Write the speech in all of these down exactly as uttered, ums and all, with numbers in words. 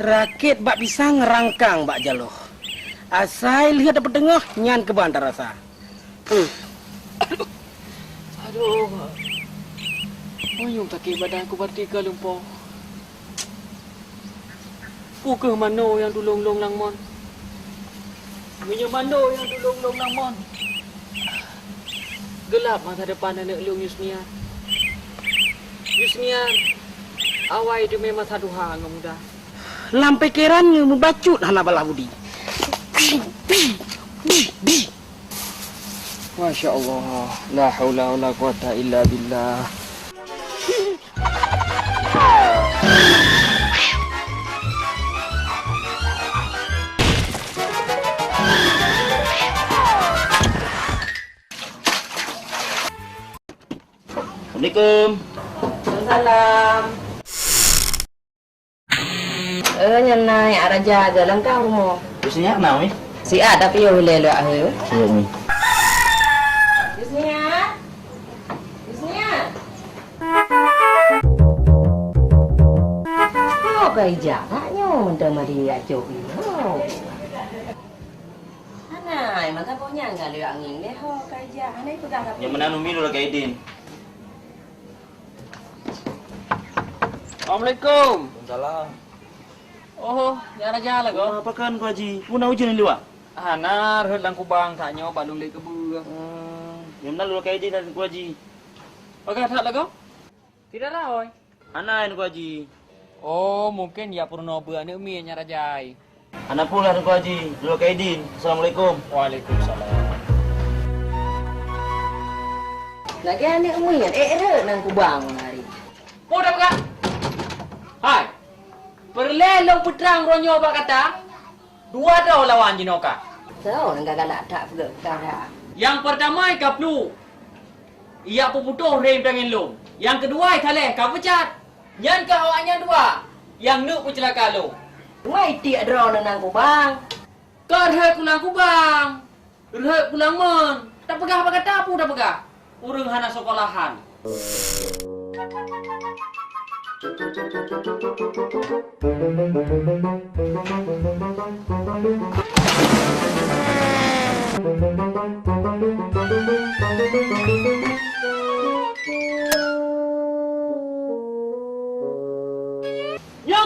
Rakét bak pisang, rangkang bak jaloh. Asai lheueh tapeuteungoh, nyan keuban tarasa. Aduh. Manyum sakét badan ku, bati ka lumpoe. Peu kheueh manoe nyang tulông lôn lam mon? Meunyoe manoe nyang tulông lôn lam mon, geulap masa depan aneuk lôn Yusnia. Yusnia, awai teumé masa tuha ngon muda. Lam pikeran nyoe mubacut hana balah budi. Masya Allah, la haula wala quwata illa billah. Assalamualaikum. Waalaikumsalam. Eh, nyan na Yak Raja jalan ka rumoh. Terus nyak na, Mi? Siat, tapi yo ulèe lé akhé. Iya, Mi. Yusnia. Yusnia. Oh, ka ija tak nyoe, mantong mari acok ni. Oh. Hana, masa boh nyang galak angin lé ho ka ija. Hana ipeugah ka. Nyang meunan Umi lôn lakèe idin. Assalamualaikum. Waalaikumsalam. Oh, ya Raja lagoe. Ah, pakon Teungku Haji? Peue na ujeuen di luwa? Hana, rhot lam kubang, that nyoe bak lôn lé keubeue. Ah, nyang na lôn lakèe idin Teungku Haji. Pakon that lagoe? Tidak ada, oi. Hana, Teungku Haji. Oh, mungkin ya peurunoe beuet aneuk miet nyan Raja ai. Hana peue lah, Teungku Haji. Lôn lakèe idin. Assalamualaikum. Waalaikumsalam. Lagèe aneuk miet, eh, rhot lam kubang hari. Peue tapeugah? Hai. Peureulèe lôn peutrang uroe nyoe bak gata, dua droe lawan jinoe ka. Soe nyang galak that peugah kara? Nyang peurtama i kaplu, ijak peuputôh rem tangen lôn. Nyang keudua i saleh ka peucat. Nyan keuh awaknyan dua nyang neuk peuceulaka lôn. Teuma i tiek droeneuh lam kubang. Ka rhot ku lam kubang. Rhot ku lam mon. Tapeugah bak gata peue tapeugah? Ureueng hana seukolahan. Nyoe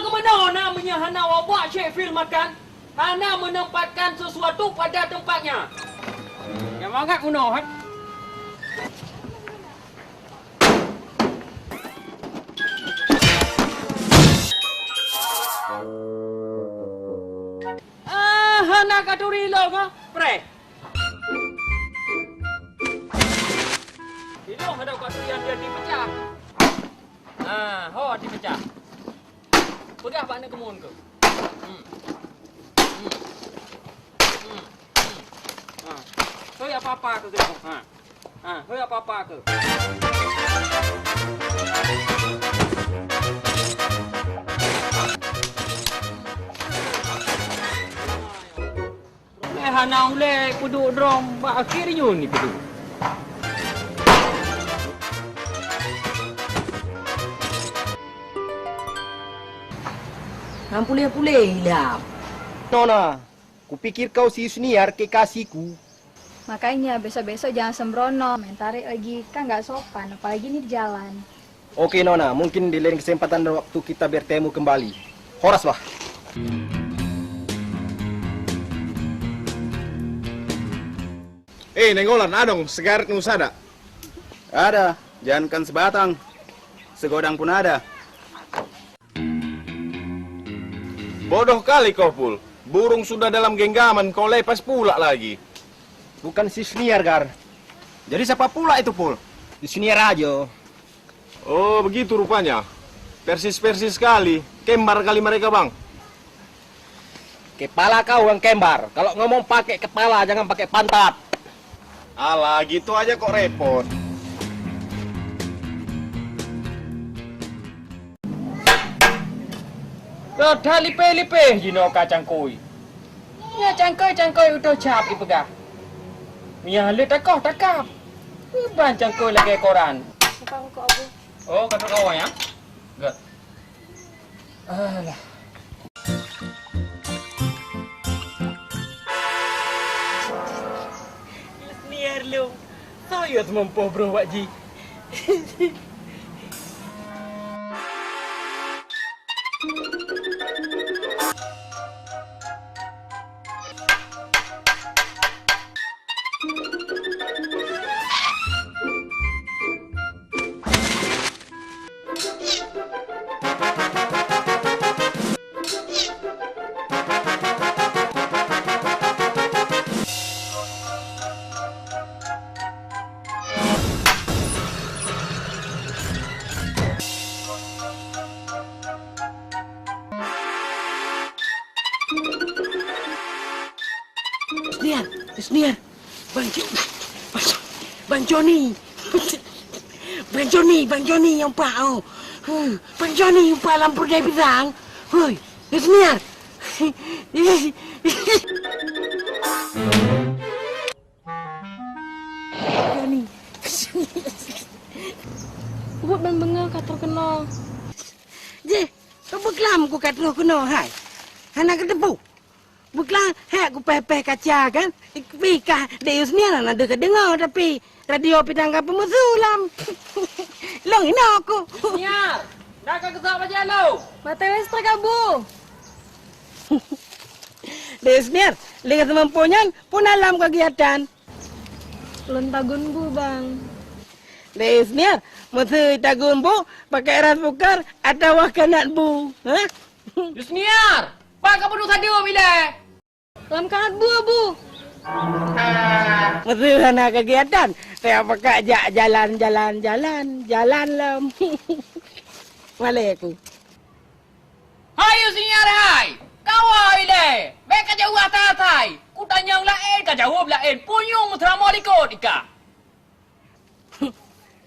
keumeunyoe na meunyoe hana wabak cek fil makan. Hana menempatkan sesuatu pada tempatnya. Nyang mangat bunoe, hai. Ah, hana katuri lôn, ha? Preh. Ilôn hana katuri yang dia dipecah. Ah, ho dipecah. Peugah bak aneuk keumuen keuh. Hmm. Hmm. Hmm. Hmm. Ha. Hôi apa-apa keuh keunoe. Ha. Ha, hôi apa-apa keuh. Ulèe hana ulèe peuduek droe bak akhé nyoe ni peuduek. Nyang puléh-puléh ilap. Nona, kupikir kau si Yusniar kekasihku. Makanya besok-besok jangan sembrono, main tarik lagi. Kan nggak sopan, apalagi ini di jalan. Oke, Nona, mungkin di lain kesempatan dan waktu kita bertemu kembali. Horas, Bah. Eh, Nainggolan, adong sigaret ngon usa dak? Ada, jangankan sebatang, segodang pun ada. Bodoh kali kau, Pul. Burung sudah dalam genggaman, kau lepas pula lagi. Bukan si Yusniar, Gar. Jadi siapa pula itu, Pul? Yusniar aja. Oh, begitu rupanya. Persis-persis sekali. Kembar kali mereka, Bang. Kepala kau yang kembar. Kalau ngomong pakai kepala, jangan pakai pantat. Alah, gitu aja kok repot. Ka that lipéh-lipéh jinoe ka cangkôi. Nyan cangkôi-cangkôi utôh cap ipeugah. Meunyo lheueh takoh takab. Ban cangkôi lagèe koran. Bukan kok, Abu. Oh, ka takoh ya? Good. Alah. Lôn, soe yue seumumpoh broh bak jih? Yusniar, Yusniar. Bang Jo-, Bang Jo-, Bang Joni. Bang Joni, Bang Joni nyang pah, oh. Huh, Bang Joni nyang pah lam peureudai pisang. Hui, Yusniar. Joni. Ubit ban beungoh ka troh keunoe. Jih, keubeuklam ku ka troh keunoe, hai. Hana kateupeue. Beuklam, hai kupéh-péh kaca kan. Pih kah Dek Yusniar hana deuh kadeungoe, tapi radio pih dang ka peumeusu lom. Lôn inoe ku. Yusniar, dak ka geusak bajèe lôn? Maté listrik, Abu. Dek Yusniar, lé seumampu nyan, peue na lam keugiatan? Lôn tagun bu, Bang. Dek Yusniar, meuseu tagun bu, pakai rice cooker atawa kanat bu, ha? Yusniar, pat ka peuduek sadeue bilèe? Lam kanat bu, Abu. Meuseu hana keugiatan, saya peuka jak jalan, jalan, jalan, jalan lom. Malèe ku. Hai Yusniar hai! Kawa ilèe! Bèk kajaweueb asai-asai! Kutanyong laén, kajaweueb laén! Punyueng meuseuramoe likot ika!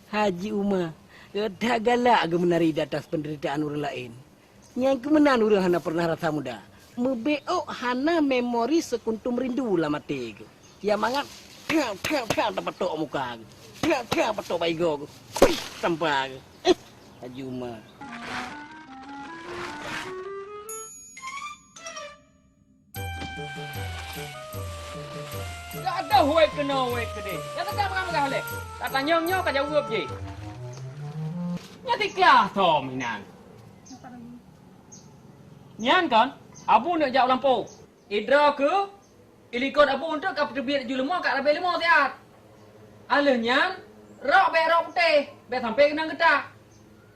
Haji Uma, gata galak geumeunari di atas peunderitaan ureueng laén. Nyang keu meunan ureueng hana peureunah rasa muda. Meubeuôk hana memori seukuntum rindu lam até geuh. Ya mangat, phia, phia, phia, tapatok muka geuh. Phia, phia, patok bak igoe geuh. Pih, tampa geuh. Eh, Haji Uma. Gadoh wéh keunoe wéh keudeh. Nyang teuka peugah-peugah lé. Tatanyong nyoe kajaweueb jih. Nyan siklah som inan. Nyan kon, Abu neuk jak u lampôh. Idroe keuh, ilikot Abu eunteuk ka peuteubiet ju leumo ka leubeh leumo siat. Alheuh nyan, rok bèk rok putéh, bèk sampoe keunong geutak.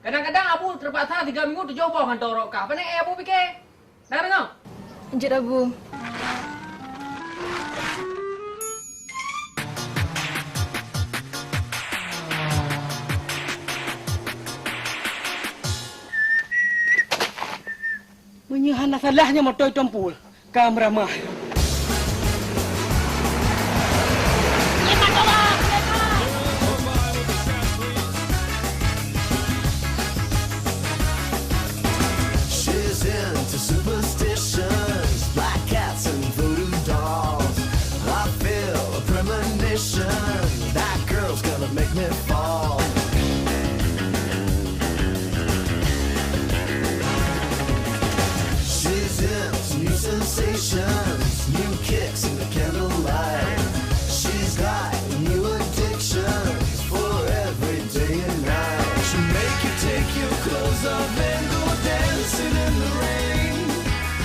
Kadang-kadang Abu teupaksa tiga minggu tujoh boh ngon rok kah. Pane éh Abu pike? Na deungoe? Jeuet, Abu. Meunyoe hana salah nyoe moto Tumpul, ka meuramah. She's into superstitions, black cats and voodoo dolls. I feel a premonition, that girl's gonna make me fall. She's into new sensations, new kicks in the candlelight. She's got new addictions for every day and night. She'll make you take your clothes off and go dancing in the rain.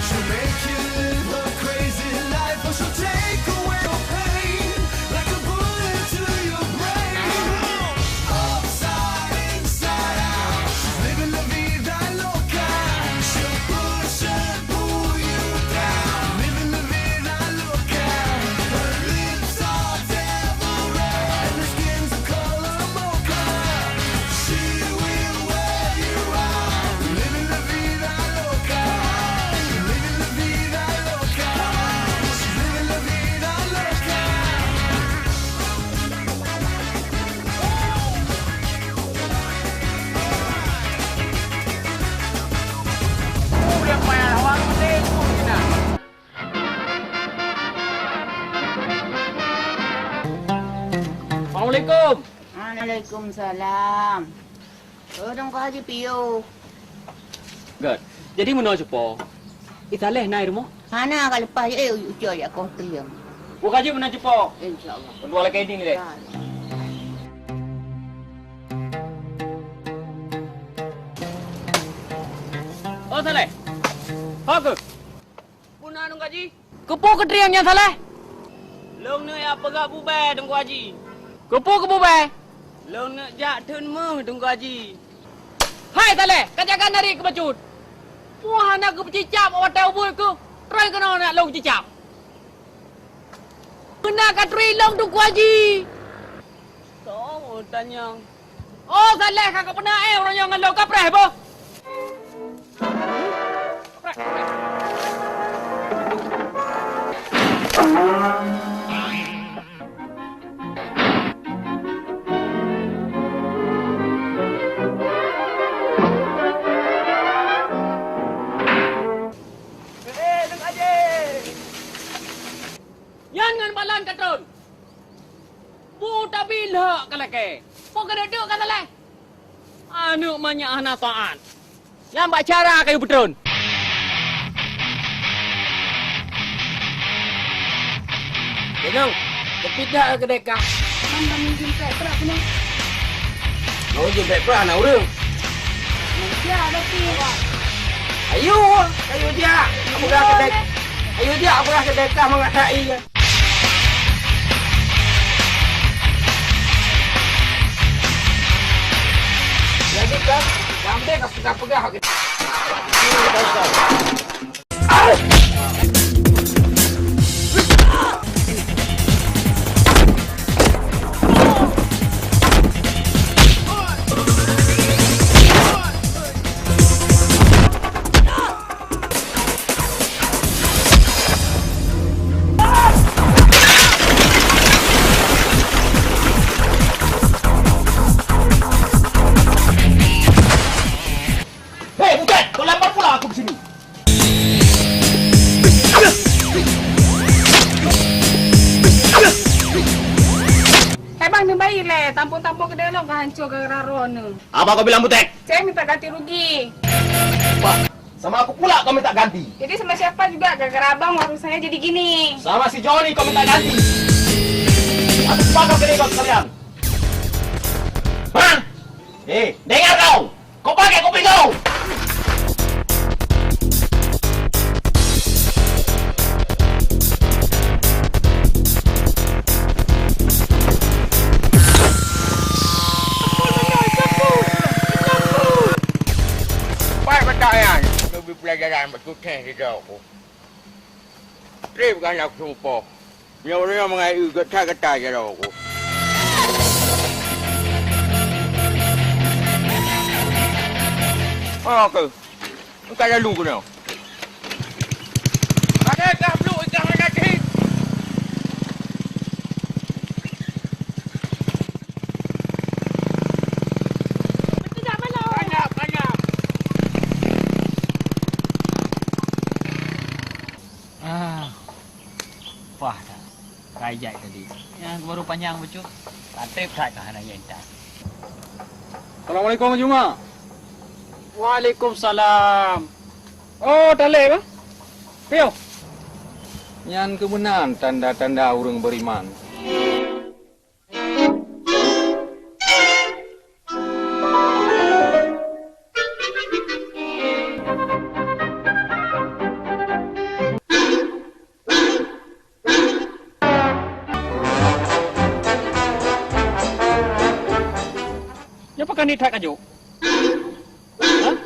She'll make you live a crazy life, or she'll take away your pain like a bullet to your brain. Upside, inside out, she's living la vida loca. She'll push and pull you down, living la vida loca. Her lips are devil red and her skin's a color mocha. She will wear you out, living la vida loca. Living la vida loca. She's living la vida loca. Assalamualaikum. Waalaikumsalam. Oh, Teungku Haji piôh. Göt. Jadi meunoe cupo. I Saleh na i rumoh? Hana, ka leupah, eh, ucok jak koh trieng. Buka jih meunan cupo. Insya Allah. Untuk lagi ini deh. Ya. Oh, Saleh. Ho keuh? Peue na Teungku Haji? Keupeue keutrieng nyan, Saleh? Lôn neuk jak peugah bubée Teungku Haji. Keupeue keu bubée? Lôn neuk jak theun méuh Teungku Haji. Hai Saleh, ka jaga nari keu bacut. Peue hana keu peucicab watée ubui keuh, trok keunoe nak lôn cicab. Peue na ka turi lôn Teungku Haji. Soe tanyong? Oh, Saleh, ka kapeuna, eh, ureueng nyoe ngon lôn kapreh boh. Nyan ngon balan ka trôn. Bu tabi lhok ka lakée. Peue keuneuk duek ka Saleh? Aneuk manyak hana taát. Nyan bak cara kayue peutrôn. Inong, teupit dak keudeh kah? Man ban minjem pék prak keunoe. Mau jeuet pék prak na ureueng. Manusia berarti. Ayo, ayo jak. Ayo, ayo jak, peugah keudeh kah mangat hai. Jadi kan, sampai ka peugah-peugah. Hei, butet! Kau lambat pula aku di sini. Hai bang, neubayi lé, tampok-tampok keudeh lôn ka hancô gara-gara droeneuh. Apa kau bilang butet? Saya minta ganti rugi. Wah, sama aku pula kau minta ganti. Jadi sama siapa juga gara-gara abang warung saya jadi gini. Sama si Joni kau minta ganti. Aku bakar kedai kau sekalian. Hah? Eh, dengar kau. Kau pakai kuping kau. Baik betul ya. Lebih pelajaran betul teh di jauh. Trép ka na kusumpah. Nyoe ureueng mangat eu gata-gata jaroe ku. Oke. Engka lalu keunoe. Ada dah blok ikan hana cit. Banyak, banyak. Ah, pah that. Ka ijak tadi. Nyang baru panyang bacut. Ka trép that ka hana nyang intat. Assalamualaikum, Haji Uma. Waalaikumsalam. Oh, Taleb, ah? Piyoh. Nyan keuh meunan tanda-tanda ureueng beriman. Nyoe pakon nithat kajok? Hah?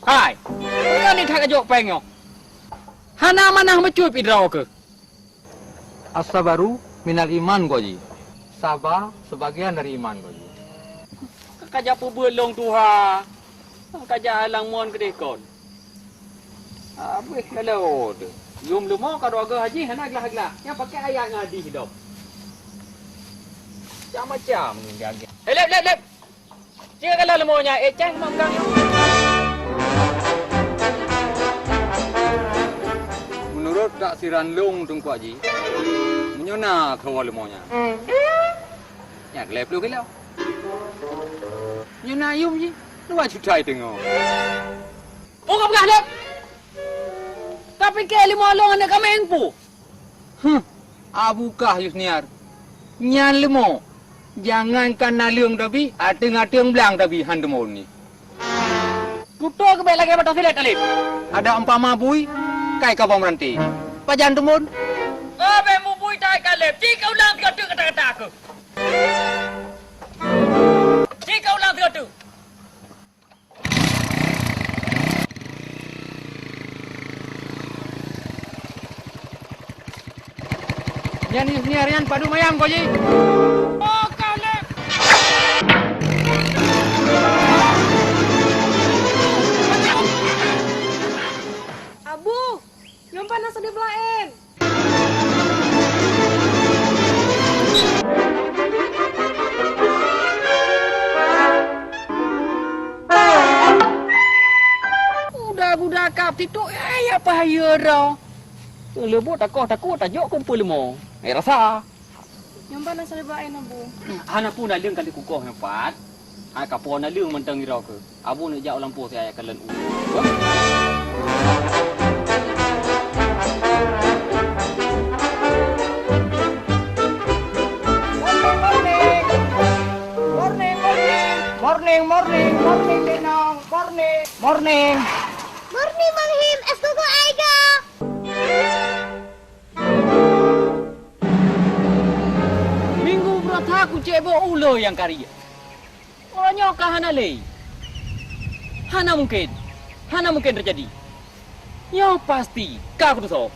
Hai, pakon nithat kajok péng nyoe? Hana manah meucut pih droe keuh. As-sabaru minal iman, Guru Haji. Saba sebagian dari iman, Guru Haji. Ka, ka jak peubeuet lôn tuha. Ka jak alang mon keudeh kon. Habéh lalu tu. Yum leumo ka dua geuh haji hana glak-glak. Nyang pakai ayat ngon hadih dok. Macam-macam ni dia. Eh, lep, lep, lep. Cik kalau leumo nyan, eh, cai mak pegang nyoe. Meunurot taksiran lôn Teungku Haji, meunyoe na kawa leumo nyan, nyan lhèe plôh kilo. Meunyoe na yum jih, dua juta teungoh. Oh, ka peugah lom. Ka pike leumo lôn aneuk kaméng pu. Huh, Abu kah Yusniar. Nyan leumo. Jangankan naleueng tabi, ateueng-ateueng blang tabi han teumon ni. Tutoe keubeh lagèe mata silét, Aleb. Ada umpama bui, kai ka bang meurante. Pajan teumon? Oh, bèk mubui tai ka leb. Ci ka ulang sigoe teuk kata-kata aku. Ci ka ulang sigoe teuk. Nyan, nyan, nyan, padum ayam ko jih. Oh, ka lheueh. Abu, nyoe panas di belaen. Guda-guda kap titok, eh, ya payah droe. Leubeh takoh takot tajok keu peuleumo. Eh, rasa. Nyang ban asai ba aneuk bu. Hana peue naleueng kali kukoh nyoe pat. Hai kapo naleueng mantong ira keu. Abu neuk jak u lampôh siat kalon u. Morning, morning. Morning, morning. Morning, morning, morning, Dek Nong. Morning. Morning. Morning, Bang Him. Es koko ai ga? Minggu beurata kucék boh ulo nyang kari. Uroe nyoe ka hana lé. Hana mungken. Hana mungken teujadi. Nyoe pasti ka kutusoe.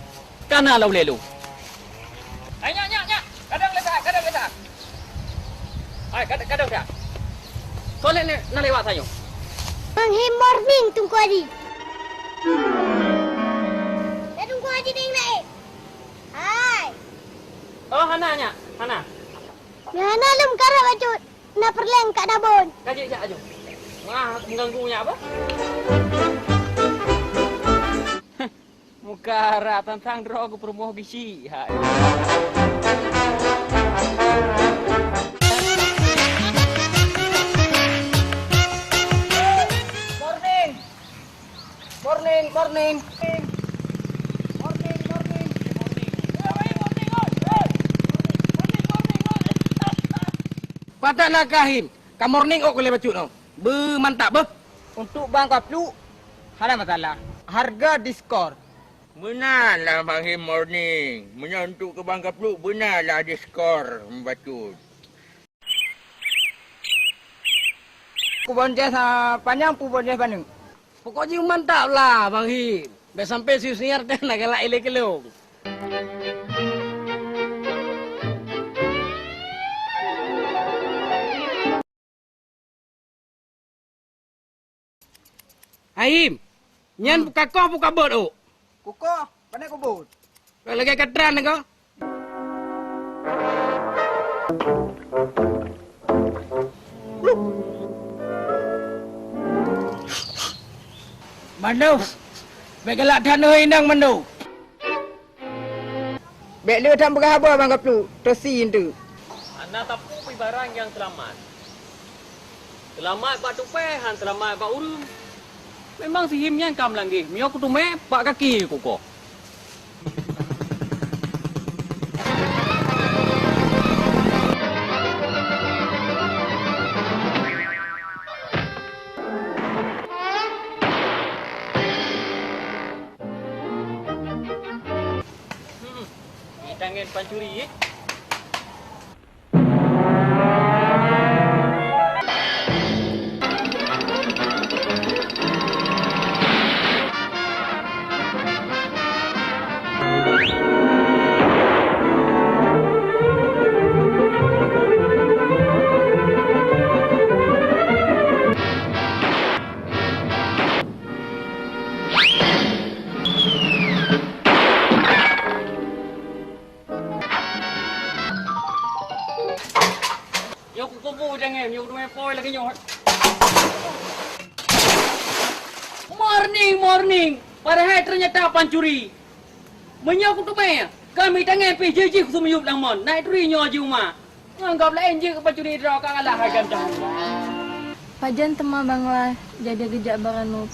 Kana lôn lé lôn. Hai, nyak, nyak, nyak. Kadang lé that, kadang lé that. Hai, kad-, kadang that. Soe lé na lewat tanyoe. Bang Him morning, Teungku Haji. Eh, Teungku Haji deng laén. Hai. Oh, hana, nyak. Hana. Nyan hana lom karap bacut. Na peureulèe ka dabon. Ka jeuet jak ajoe. Wah, mengganggu nyak apa? Muka rata tantang droe geupeureumoh gisi. Hai. Morning. Morning, morning. Morning, morning. Pat na kah Him? Ka morning ôk lé bacut nyoe. Beu mantap beuh. Untuk Bang Kapluk, hana masalah. Harga diskor. Meunan lah Bang Him morning. Meunyoe untuk keu Bang Kapluk, beuna lah diskor bacut. Pubon jeh sa panyang, pubon jeh paneuk. Pokok jih mantap lah, Bang Him. Bèk sampai si Yusniar teuh na galak ilée keulong. Haim, nyan buka koh buka bot ôk. Kukoh, pane kubot. Lagèe katran ko. Mando, bèk galak that neuh inong Mando. Bèk le that peugah haba Bang Kapluk, teusi eunteuk. Hana tapeubi barang nyang seulamat. Seulamat bak tupèe, han seulamat bak ureueng. Memang si Him nyan ka meulanggeh, meunyoe kuteumé bak kaki kukoh. Hmm, di tangan pancuri, eh. Nyoe kukubu jangai, nyoe kuteumé poi lagèe nyoe. Morning, morning. Padahai ternyata pancuri. Meunyoe kuteumé, kami tangai pih jih-jih kuseumiyueb lam mon. Naik turi nyoe jih uma. Ngon gob laén jeuet keu pancuri droe ka kalah hai ganteng. Pajan teuma Bang Lah jadi geujak baranub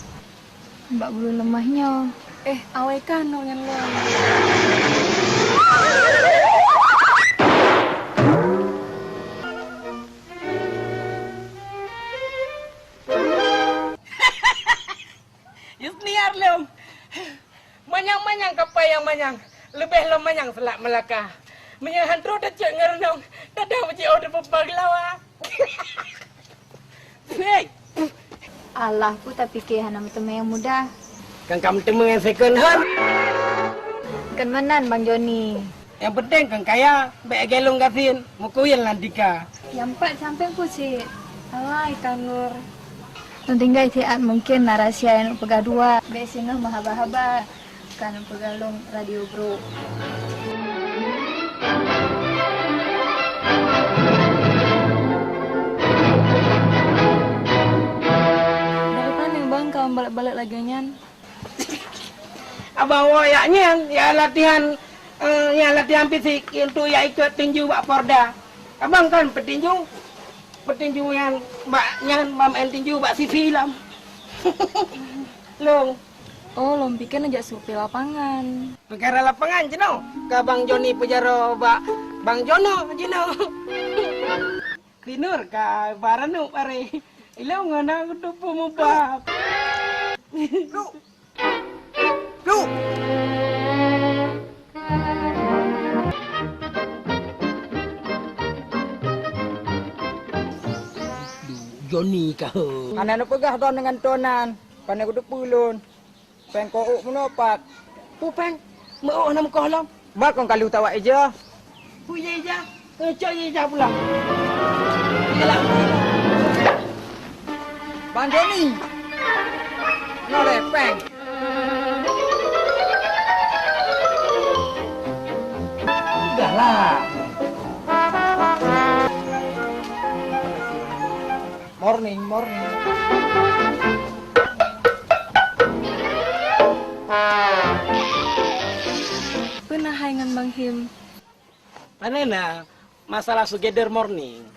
bak buleuen leumah nyoe? Eh, awai ka nyoe ngon lôn. Nyang seulak meulakah. Meunyoe han trok tacok ngon reunong, kadang jiôh teupeupah geulawa. Hei! Alah, peue tapike hana meuteumé nyang mudah. Kan ka meuteumé nyang second hand. Kan meunan, Bang Joni. Nyang penting kan kaya, bèk lagèe lôn gasien, meukuyen lam tika. Nyang pat sampéng peue cit? Alai, Kang Nur. Lôn tinggai siat, mungken na rahsia nyang neupeugah dua. Bèk singoh meuhaba-haba. Kan peugah lôn radio, Bro. Dari pane bang kawan balek-balek lagèe nyan? Abang woe jak nyan, jak latihan, eh, jak latihan fisik untuk jak ikot tinju bak Polda. Abang kan peutinju, peutinju nyan bak nyan, bak maén tinju bak C C Ilham. Long. Oh, lôn pike neujak survei lapangan. Peukara lapangan jinoe, ka Bang Joni peujaroe bak Bang Jono jinoe. Sinur ka barô nuek baré. Ilôn ngon na kuteupeu mubab. Duh, Joni ka. Hana neupeugah droen deungon tonan, pane kuteupeu lôn. Péng ko ôk meunoe pat. Peue péng? Meu ôk hana meukoh lom. Ba kon ka lheueh tawak ija. Peue ija-ija? Eh, cok ija-ija pulang. Yalah. Bang Joni. Noleh péng. Udahlah. Morning, morning. Peue na hai ngon Bang Him? Pane na, masalah together morning.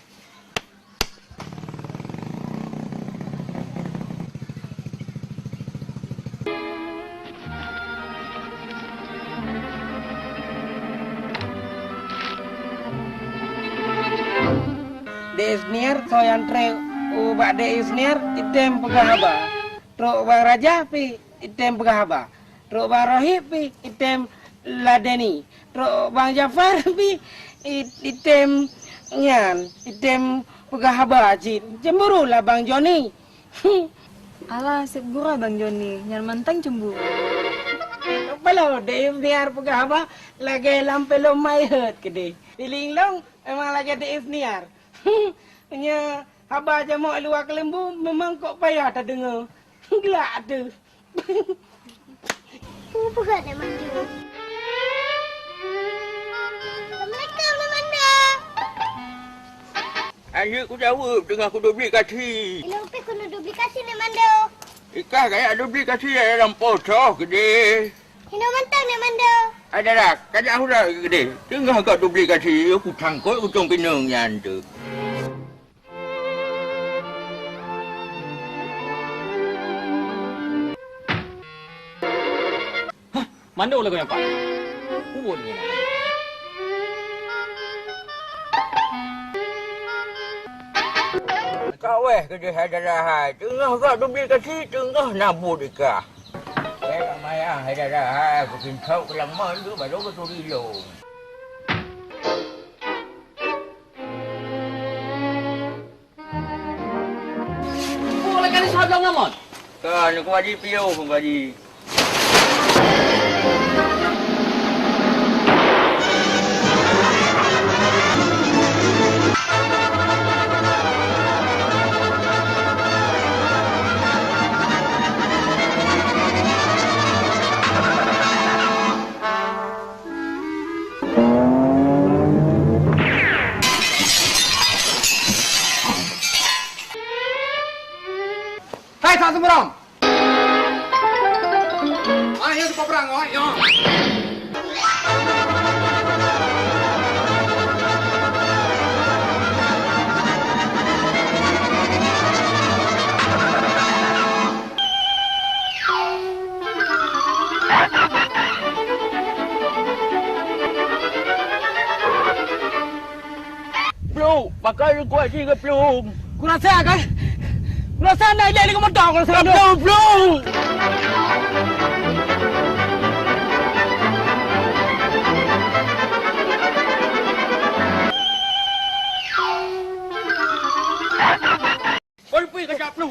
Dek Isniar, soe nyang trép ubak Dek Isniar, item peugah haba. Trok Bang Raja pih item peugah haba. Trok Bang Rohib pih item ladeni. Trok Bang Jafar pih i-, item nyan, item peugah haba cit. Cemburu lah Bang Joni. Alah, seb gura Bang Joni, nyan mantong cemburu. Palo Dek Isniar peugah haba lagèe lam filem My Heart keudeh. Feeling long memang lagèe Dek Isniar. Nyan haba jamok luwa keuleumbu memang kok payah tadeungoe. Glak teuh. Peue peugah Nek Mando? Assalamualaikum, Nek Mando. Aneuk kujaweueb teungoh kudublikasi. Ilôn pih keuneuk dublikasi, Nek Mando. Ikah kajak dublikasi dalam posoh keudeh. Hinoe mantong, Nek Mando. Ada dak? Kajak hura keudeh. Teungoh kudublikasi, kucangkot ujong pineung nyan teuh. Hah, mandum lagoe nyan pat. Ubon nyan. Kaweh keudeh hai dada hai. Teungoh gak dublikasi, teungoh na buet ikah. Hai, Mak Mayang, hai dada hai. Kusintok keulang mon tu, baru kuturi lôn. Peue lagèe ni saboh ngon mon? Ka, Teungku Haji piôh, Teungku Haji. Hai, Sang Seumurong! Ayo, cepat perang, oi, yo! Plueng, pakon kuat jih keu plueng. Kurasa kan? Kurasa na ilèe deungon moto kurasa. Plueng, plueng. Lu.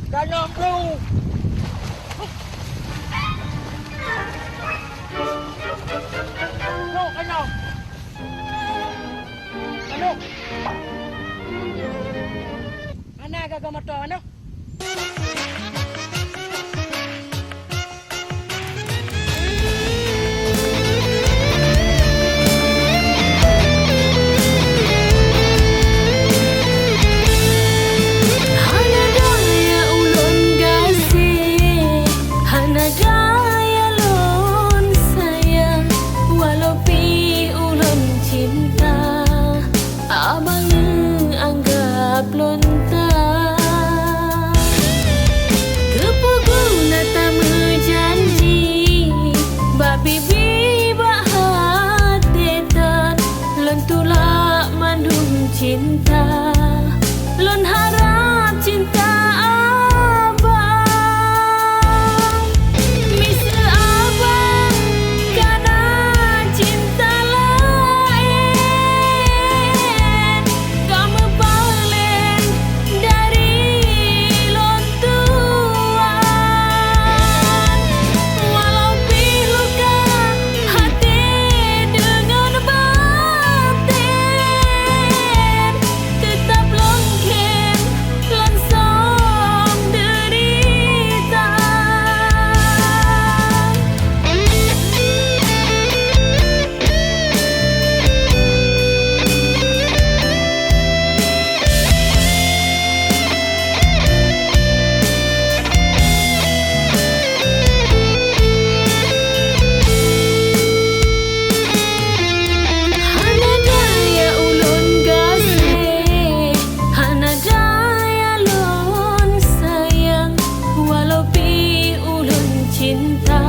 Dalam lu. Lu, kena. Anu. Mana gaga motor, anu? Hana daya ulôn gaséh, hana daya lôn sayang, walau pih ulôn cinta. Abang neuanggab lôn tan. Keupeue guna tameujanji, bak bibi bak até tan, lôn tulak mandum cinta. Lôn harab cinta abang. Miseue abang ka na cinta laén, ka meupaleng dari lôn tuan. Walau pih luka até deungon batén, teutap lôn khem, lôn som deurita. Hana daya ulôn gaséh, hana daya lôn sayang, walau pih ulôn cinta,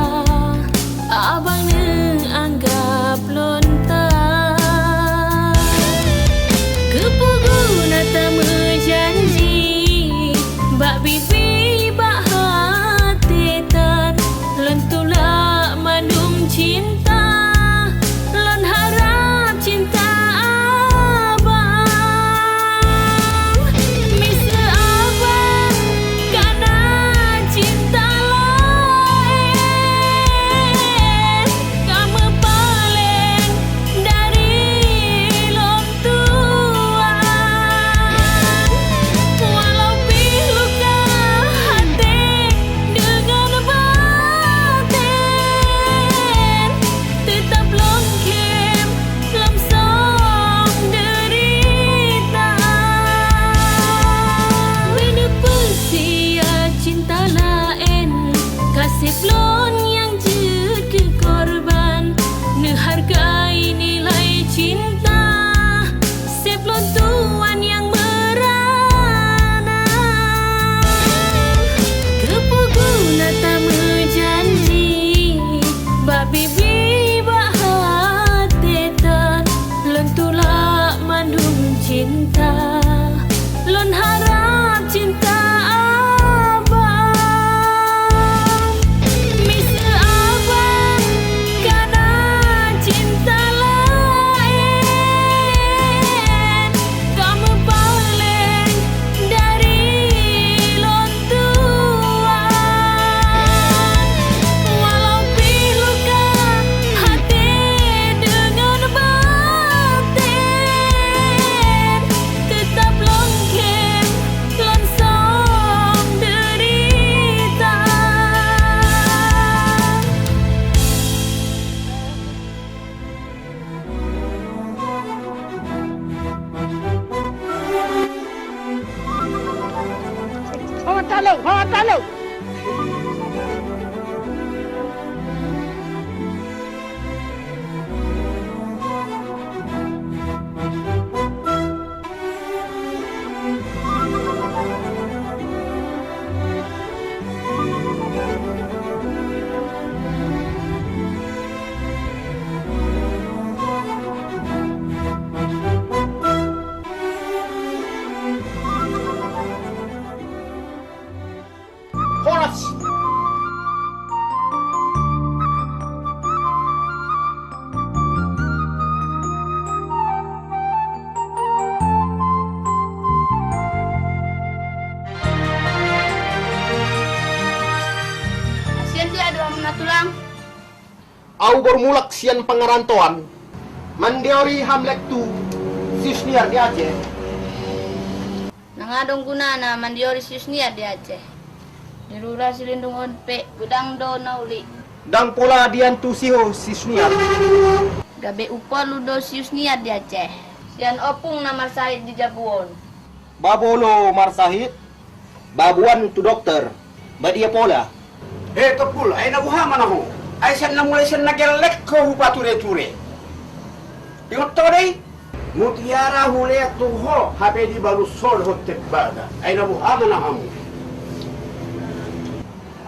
abang neuanggab lôn tan. Keupeue guna tameujanji, bak bibi bak até tan, lôn tulak mandum cinta. Lôn harab cinta abang. Miseue abang ka na cinta laén, ka meupaleng dari lôn tuan. Walau pih luka até deungon batén, teutap lôn khem, lôn som deurita. Meuneupeue sia cinta laén, ka sép lôn nyang jeuet keu korban. Neuhargai nilai cinta, sép lôn tuan nyang meurana. Keupeue guna tameujanji, bak bibi bak até tan, lôn tulak mandum cinta. Lôn harab cinta abang. Miseue abang ka na cinta laén, ka meupaleng dari lôn tuan. Walau pih luka até deungon batén, teutap lôn khem, lôn som deurita. Ho taleueng, ho taleueng. Au Bormulak sian Pangarantoan. Mandiori Hamlet tu, Siusniar di Aceh. Nang adong guna na Mandiori Siusniar di Aceh. Dirura silindung onpek, beudang do na ulik. Dang pola diantu siho Siusniar. Gabe upo ludo Siusniar di Aceh. Sian opung na Marsahid di Jabuon. Babolo Marsahid, Babuan tu doktor, badia pola. He Topul, ai na buha mana ho? Ai sen na mulai sen na gelek ko hupa ture-ture. Ingat to deh. Mutiara hulek tu ho, hape di balu sol ho tebada. Ai na buha mana hamu?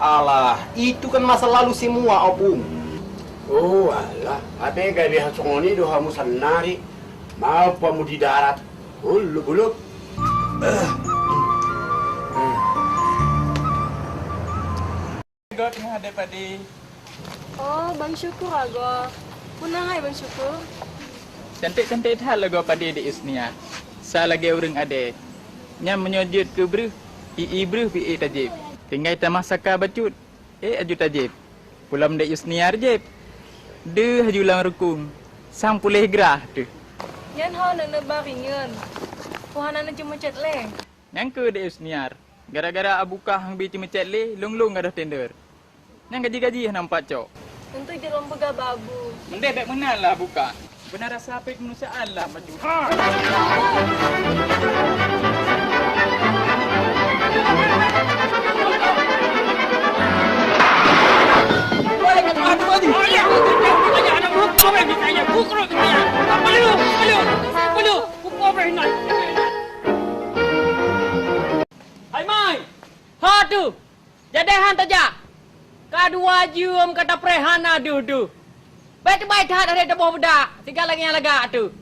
Alah, itu kan masa lalu semua, Opung. Oh, alah. Hape gabe hasongoni do hamu sanari. Mau pamu di darat. Uluk-uluk. Go teungoh adek padi. Oh, Bang Syukur agoe. Peue na hai Bang Syukur? Cantik-cantik that lagoe padi di Isnia. Sa lagée ureuëng adé. Nyan meunyoe jeuet keu breuh, i-i breuh pi-i tajéb. Tinggai tamah saka bacut, ék aju tajéb. Pulam dek Isnia jeb. Deuh aju lam rukung, sang puléh grah teuh. Nyan ho neuneuk ba ringeun. Peue hana neuceumeucét lé? Nyang keu dek Isnia. Gara-gara Abu Kah hang bi ceumeucét lé, lôn-lôn gadôh tender. Nyang gaji-gaji hana meupat cok. Tentu jeuet lôn peugah bak Abu. Mendeh bék meunan lah Abu Kah. Beuna rasa pih keumanusiaan lah maju. Ha! Hai mai! Ho tu! Jadeh han tajak. Ka dua jeuem ka tapreh hana deuh-deuh. Bék teubai that lagée taboh beudak, sigat lagée nyang lagak tu.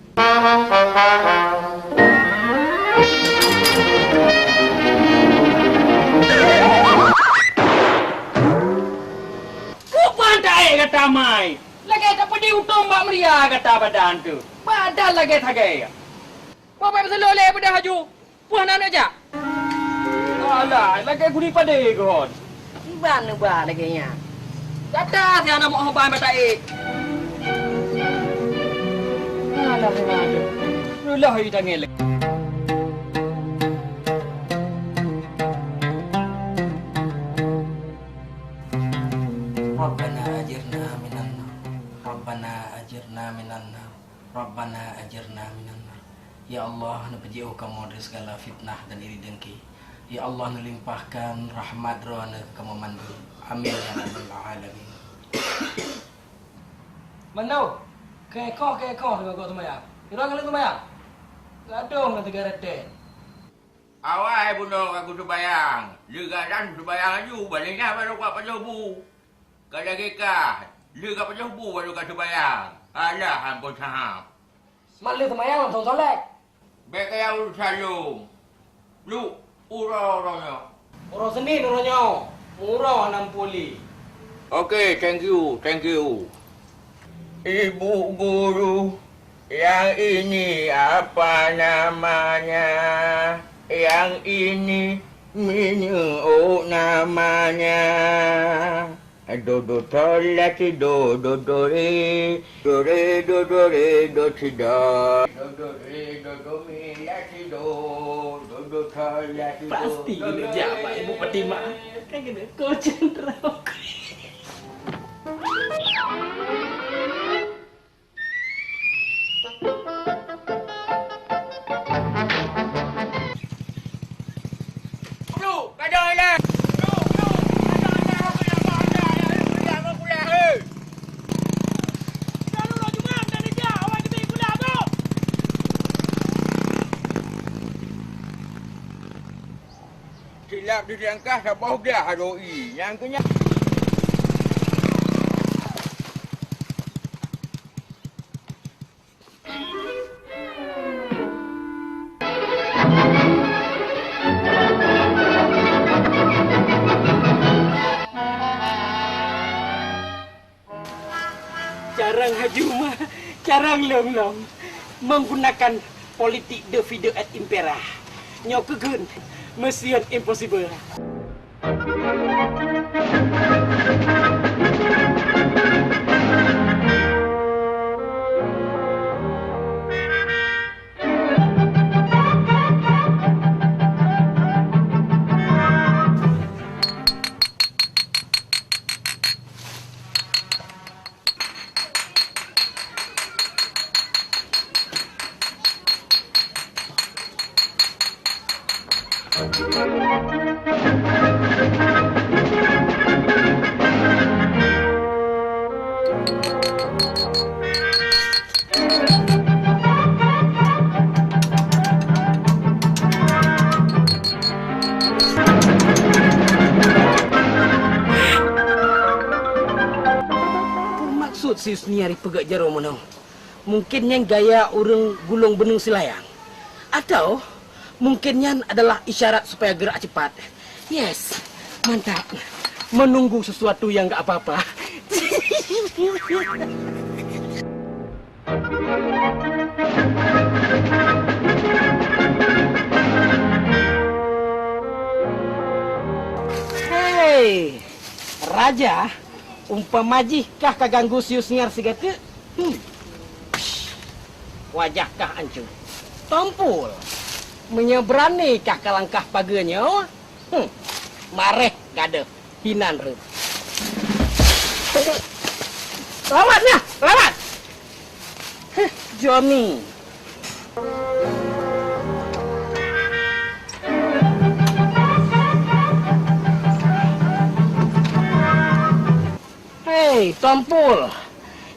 Kuban taék gata mai. Lagée tapeudi utông bak meuria gata badan tu. Badan lagée sagée. Bapak beuseuloh lé beudah aju. Peue hana neujak? Alah, lagée guni padé geuhon. Kiban neuba lagée nyan. Gata si hana meuoh ban mata ék. Alah, alah. Reuloh yu tangieng lé. Rabbana ajirna minan nar. Rabbana ajirna minan nar. Rabbana ajirna minan nar. Ya Allah, neupeujiôh kamoe dari segala fitnah dan iri dengki. Ya Allah, neulimpahkan rahmat Droe-Neu keu kamoe mandum. Amin ya rabbal alamin. Mano, keu ekoh, keu ekoh teungoh gok seumayang. Sidroe ngon lôn seumayang. Gadôh ngon teuga reutée. Awai bunoe ka kuseumbayang. Leugadan seumbayang aju, baleng nyan baru ka pajoh bu. Ka lagée kah, lé ka pajoh bu baru ka seumayang. Alah, ampôn saham. Mat lé seumayang langsong solek. Bék kaya ureuëng saleuem. Lu, uroe-uroe nyoe. Uroe Senin uroe nyoe. Uroe nam puli. Oke, thank you, thank you. Ibu guru, yang ini apa namanya? Yang ini minyeuk namanya. Do, do, sol, la, si, do, do, do, re. Do, re, do, do, re, do, si, do. Do, do, re, do, do, mi, la, si, do. Do, do, sol, la, si, do. Pasti kena jak bak Ibu Fatimah. Kan kena kocen rok. Silap di langkah saboh glah aro i. Nyang keu nyan. Carang haju ma, carang lom-lom. Menggunakan politik divide et impera. Nyoe keugeuen Mission Impossible. Peue maksud si Yusniar peugöt jaroe meunoe? Mungkin nyan gaya ureuëng gulong beuneueng silayang. Atau mungkin nyan adalah isyarat supaya gerak cepat. Yes, mantap. Menunggu sesuatu yang nggak apa-apa. Hei, Raja, umpama jih kah ka ganggu si Yusniar sigateuk, hmm. Wajah kah ancu. Tompul, meunyoe beurani kah ka langkah pageue nyoe, hmm, maréh gadôh hinan reuem. Lawan nah, lawan! Heh, Joni. Hei, Tompul!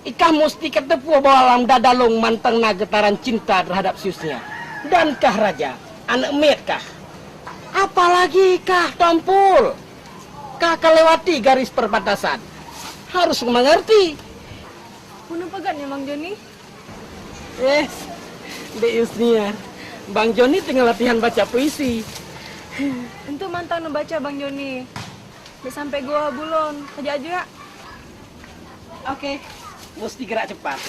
Ikah musti kateupeue bahwa lam dada lôn mantong na geutaran cinta teuhadap si Yusniar. Dan kah Raja, aneuëk miet kah. Apalagi kah Tompul! Kah ka lewati garis perbatasan. Harus mengerti. Meuneuk peugah nyoe, Bang Joni? Eh, Dek Yusniar, Bang Joni teungoh latihan baca puisi. Enteuk mantong neubaca, Bang Joni. Bèk sampai geuwoe buleuen, kajak-jak. Oke, musti gerak cepat.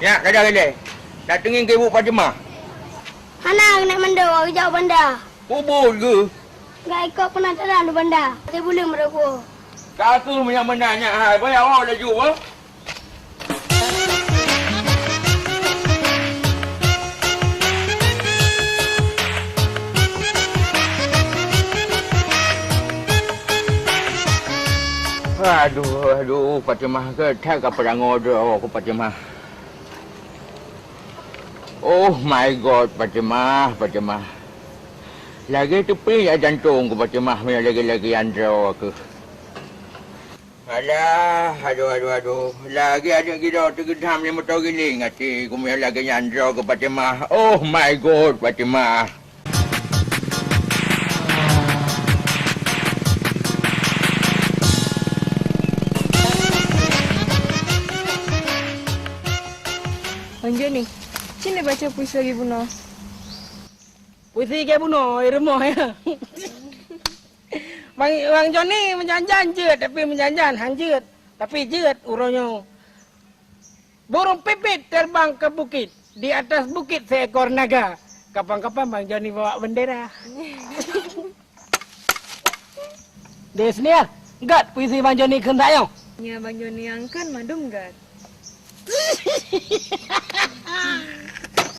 Nyak, ka jak ilèe. Tateungieng keu Ibu Fatimah. Hana, keuneuk mandum, geujak u banda. Ubit geuh. Gak ikot peunataran u banda. Até buleuen meureugu. Ka keuh meunyo meunan nyak hai, beuh awak laju, beuh. Aduh, aduh, Fatimah, keu that ka peurangoe droe ku, Fatimah. Oh my God, Fatimah, Fatimah. Lagèe teupeu jak jantong ku, Fatimah, meunyo lagèe-lagèe nyan droe keuh. Alah, aduh, aduh, aduh. Lagèe aneuk gidong teugeudam lé moto giléng até ku meunyo lagèe nyan droe keuh, Fatimah. Oh my God, Fatimah. Bang Joni, cit neubaca puisi lagèe bunoe. Puisi lagèe bunoe, rumoh, ya. Bang, Bang Joni meujan-jan jeuet, tapi meujan-jan han jeuet. Tapi jeuet uroe nyoe. Burung pipit terbang ke bukit, di atas bukit seekor naga. Kapan-kapan Bang Joni bawa bendera. Dek Yusniar, göt puisi Bang Joni kheun tanyoe. Nyan Bang Joni nyang kheun mandum göt.